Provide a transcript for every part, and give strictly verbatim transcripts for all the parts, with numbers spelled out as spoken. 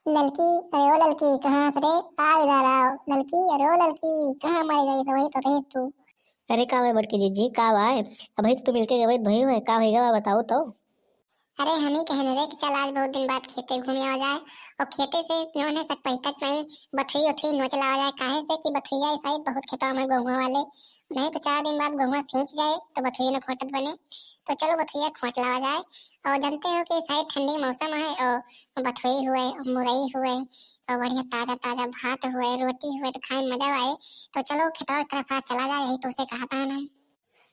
ललकी, अरे ओ ललकी, कहाँ से रे? आ इधर आओ। ललकी, अरे ओ ललकी, कहाँ मर गई? तो वही तो रही तू। अरे का हुआ बड़की जीजी, का हुआ है? अबही तो तू मिलके गवत भई हुए, का होइगा बा, बताओ तो। अरे हम ही कहने रे कि चल आज बहुत दिन बाद खेते घूमे आवा जाए, और खेते से जौन है सक पही तक नहीं बथुई उथुई नोच लावा जाए, काहे से कि बथुइया इस साइड बहुत खेतवा में गोहुआ वाले, नहीं तो चार दिन बाद गोहुआ सींच जाए तो बथुइया न खोटत बने। तो चलो बथुइया खोट लावा जाए। और जानते हो कि इस साइड ठंडी मौसम है और बथुई हुए, मुरई हुए और बढ़िया ताजा ताजा भात हुए, रोटी हुए तो खाए में मजा आए। तो चलो खेतवा की तरफ आज चला जाए, यही तुमसे कहा था ना।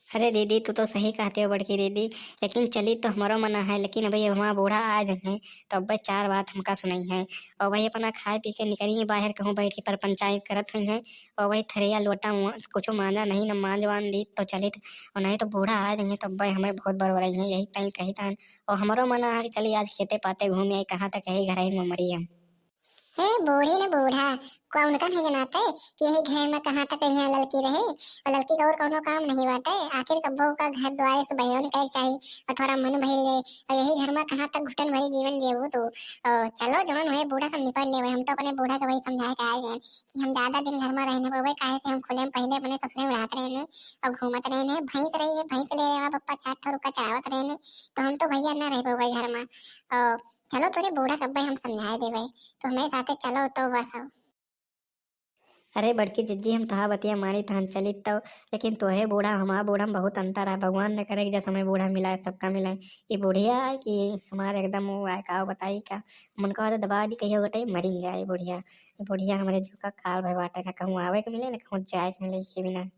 अरे दीदी, तू तो सही कहते हो बड़की दीदी, लेकिन चली तो हमरो मना है, लेकिन अभी हमारा बूढ़ा आए हैं तो अब चार बात हमका सुनाई है। और वही अपना खाए पी के निकली बाहर, कहूँ बैठ के पर पंचायत करत हुई है। और वही थरिया लोटा मुआ-, कुछो मांजा नहीं न मांज वान दी तो चलित, और नहीं तो बूढ़ा आए हैं तो अब हमें बहुत बरबराई है, यही ताई कही तान। और हमरो मना है कि चली आज खेते पाते घूम आई, कहाँ तक यही घर में मरी हम। हे बूढ़ी न बूढ़ा, कौन का नहीं जनाते कि यही घर में कहाँ तक यहाँ ललकी रहे, और ललकी का और कौनो काम नहीं बाटे। आखिर कब्बो का घर द्वार से बहिरो निकले के चाही और थोड़ा मन बहिर जाए, और यही घर में कहाँ तक घुटन भरी जीवन जियबू तू। और चलो जौन हुए बूढ़ा सब निपट लेवे, हम तो अपने बूढ़ा के वही समझाए के आए हैं कि हम ज्यादा दिन घर में रह न पवे, काहे से हम खुले में पहले अपने ससुरे में रहत रहे ने और घूमत रहे ने, भैंस रही है, भैंस ले रहे पप्पा, चार ठो रुका चरावत रहे ने, तो हम तो भैया न रह पवे घर में। और चलो तोरे बूढ़ा के अब्बे हम समझाए देबे, तो हमरे साथे चलो तो बस अब। अरे बड़की जिज्जी, हम तोहार बतिया मानी तहन चलित तो, लेकिन तोहरे बूढ़ा हमार बूढ़ा में बहुत अंतर है। भगवान न करे कि जस हमें बूढ़ा मिला है, सबका मिला है। ये बुढ़िया है कि हमार एकदम वो है, का बताई का, मन का तो दबा दी, कहियो गटे मरिन जाए ये बुढ़िया। ये बुढ़िया हमारे जो का काल भय बाटे, ना कहूँ आवे के मिले, ना कहूँ जाए के मिले, के बिना।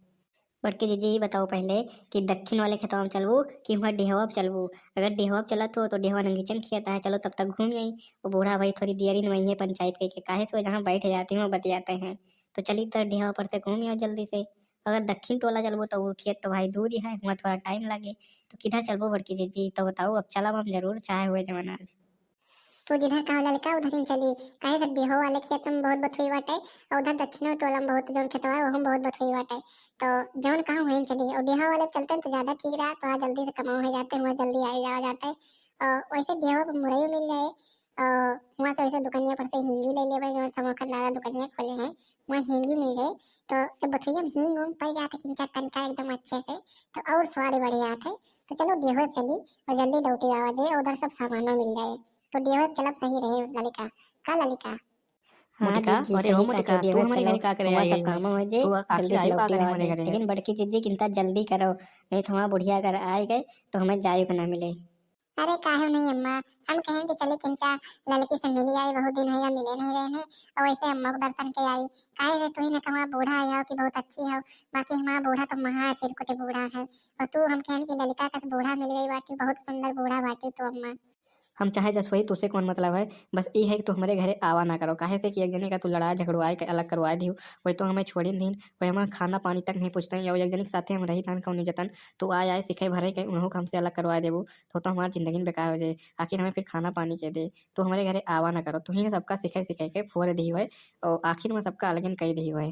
बड़की दीदी, ई बताओ पहिले कि दक्षिण वाले खेतवा में चलबू कि हुआँ डेहवा पे चलबू? अगर डेहवा पे चलत हो तो डेहवा नंगीचन खेत है, चलो तब तक घूम आई। वो बूढ़ा भाई थोड़ी देरी में वहीं पंचायत कइके, काहे से जहाँ बैठ जाती हूँ बतियाते हैं। तो चली तो डेहवा पर से घूम आओ जल्दी से। अगर दक्षिण टोला चलबू तो वो खेत तो भाई दूर ही है, हुआँ थोड़ा टाइम लागे। तो किधर चलबू बड़की दीदी? तो बताओ, अब चलब हम जरूर, चाहे हुए जमाना। तू जिधर कहो ललका उधर ही चली, काहे से डेहो वाले खेत में बहुत बथुई बाटे और उधर दक्षिणो टोला में बहुत जौन खेतवा है, वहू में बहुत बथुई बाटे। तो जौन कहो वहीं चली, और डेहो वाले चलते हैं तो ज्यादा ठीक रहा, तो आज जल्दी से कमाओ हो जाते, हुआँ जल्दी आ जाओ जाते। और वैसे डेहो पर मुरई मिल जाए, और हुआँ से वैसे दुकनिया पर से हींगू ले लेबे, जौन समोखन दादा दुकनिया खोले हैं, हुआँ हींगू मिल जाए। तो जब बथुइया में हींग उंग पड़ जाते किंचा तनका एकदम अच्छे से, तो और स्वाद बढ़ जाते। तो चलो डेहो चली और जल्दी लौटी आवा जाए, उधर सब सामानो मिल जाए। तो डेहो चलब सही रहे ललिका, का ललिका? हाँ मोटिका, दीदी, अरे हो सही मोटिका, कहते तू डेहो हमरे चलो, घरे का करे हुआँ आई सब गई काम हो? हो जाए, तू आखिर जल्दी से आयु का लौटी करे आवा हमरे जाए। घरे? लेकिन बड़की दीदी किंता जल्दी करो, नहीं तो हमार बुढ़िया अगर आए गए तो हमें जायु के ना मिले। अरे काहे नहीं अम्मा, हम कहें कि चली किंचा ललकी से मिली आई, बहुत दिन होइगा मिले नहीं रहे हैं, और वैसे अम्मा को दर्शन के आई। काहे से तू ही ने कहा बूढ़ा आया हो कि बहुत अच्छी हो, बाकी हमारा बूढ़ा तो महा चिरकुट बूढ़ा है, और तू हम कहें कि ललिका कस बूढ़ा मिल गई बाटी, बहुत सुंदर बूढ़ा बाटी तू अम्मा। हम चाहे जस होई, तुसे कौन मतलब है, बस ई है कि तू हमरे घरे आवा ना करो, काहे से कि एक जने का तू लड़ाई झगड़वाए के अलग करवाए दियो, वही तो हमें छोड़ी नहीं, वही हमारा खाना पानी तक नहीं पूछते हैं, और एक जने के साथे हम रही थान कौन जतन, तू आए आए सिखाई भरे के उन्हों को हमसे अलग करवाए देबू, तो, तो हमारी जिंदगी में बेकार हो जाए, आखिर हमें फिर खाना पानी के दे, तू हमरे घरे आवा ना करो, तू ही ने सबका सिखाई सिखाई के फोड़ दी हुए, और आखिर में सबका अलगन कही दी हुए।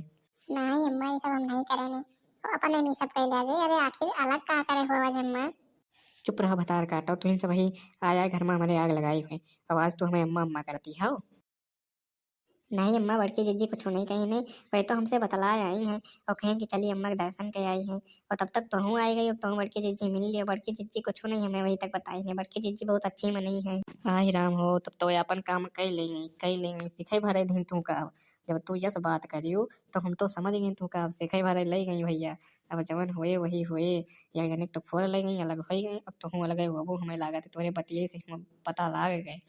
नहीं अम्मा, ये सब हम नहीं करेंगे, वो अपने में सब कह लिया जाए। अरे आखिर अलग का करे हुआ अम्मा? चुप रहा भतार काटो, तुहिन सब ही आया घर में हमारे आग लगाई हुए। अब आज तू हमें अम्मा अम्मा करती हो। नहीं अम्मा, बड़की जिज्जी कुछ नहीं कही नहीं, वही तो हमसे बतलाए आई हैं और कहें कि चली अम्मा के दर्शन के आई हैं, और तब तक तोहूँ आई गई, अब तोहूँ बड़की जिज्जी मिल लियो। बड़की जिज्जी कुछ नहीं हमें वही तक बताई नहीं, बड़की जिज्जी बहुत अच्छी मनई है। आई राम हो, तब तो वे अपन काम कई लेंगे, कई लेंगे, सिखाई भरे दिन तू का। जब तू यस बात करियो तो हम तो समझ गए तू का अब सिखाई भरे ले गई भैया। अब जवन होए वही होए, या जनिक तो फोर ले गई, अलग हो गई, अब तोहूँ अलग होबू, हमें लागत है तोरे बतिये से हम पता लाग गए।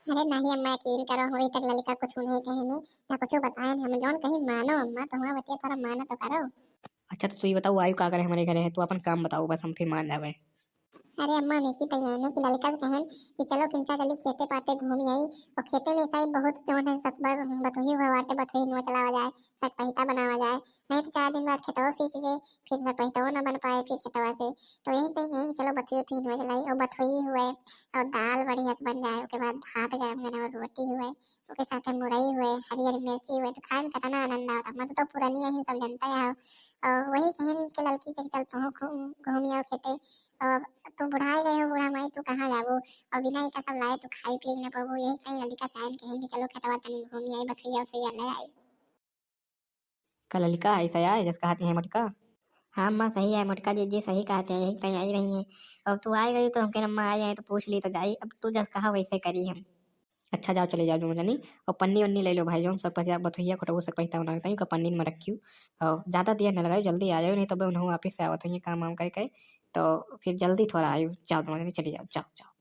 अरे नहीं अम्मा, यकीन करो, हम अभी तक ललिका कुछ नहीं कहे ने, ना कुछ बताए ने। हम जौन कहीं मानो अम्मा, तो हमारा बतिया थोड़ा मानो तो करो। अच्छा तो तू ये बताओ, आयु का करे हमारे घरे है, तू अपन काम बताओ, बस हम फिर मान जावे। अरे अम्मा, हम एक ही तैयार ने कि ललिका से कहन कि चलो किंचा चली खेते पाते घूम आई, और खेते में शायद बहुत जौन है सतबा बतुही हुआ बाटे, बतुही नोच लावा जाए, सतपहिता बनावा जाए, नहीं तो चार दिन बाद खेतवा सींच जाए, फिर सतपहितवा ना बन पाए फिर खेतवा से। तो यही कहीं कहीं चलो बतुही उतुही नोच लाई, और बतुही हुए और दाल बढ़िया से बन जाए, ओके बाद भात गरम गरम और रोटी हुए, ओके साथे मुरई हुए, हरियर मिर्ची हुए, तो खाए में कितना आनंद आवता। मतलब तो पुरनिया ही सब जनता है। और वही कहीं के ललकी के चल तू घूम घूम आओ खेते, अब तू बुढ़ाए गए हो बूढ़ा माई, तू कहाँ जाबो? और बिना एका सब लाए तू खाई पिए के ना पाबो। यही कहीं लड़का सायन कहेन कि चलो खेतवा तनी घूमी आई, बथुइया उथुइया ले आई। का ललिका ऐसा आए जस कहत है मोटका? हाँ अम्मा सही है मोटका जी, जी सही कहत है, यही कहीं आई रही है। अब तू आए गई तो हमके अम्मा आ जाए तो पूछ ली तो जाई, अब तू जस कहा वैसे करी हम। अच्छा जाओ चले जाओ दोनों जनी, और पन्नी वन्नी ले लो भाई, जौन सब पैसा बथुइया खोटबो सब पैसा बना तई का पन्नी में रखियो, और ज़्यादा देर न लगाओ, जल्दी आ जाओ, नहीं तो उन्हों वापस से आवत हुई काम वाम करके, तो फिर जल्दी थोड़ा आयो, जाओ दोनों जनी चले जाओ, जाओ जाओ।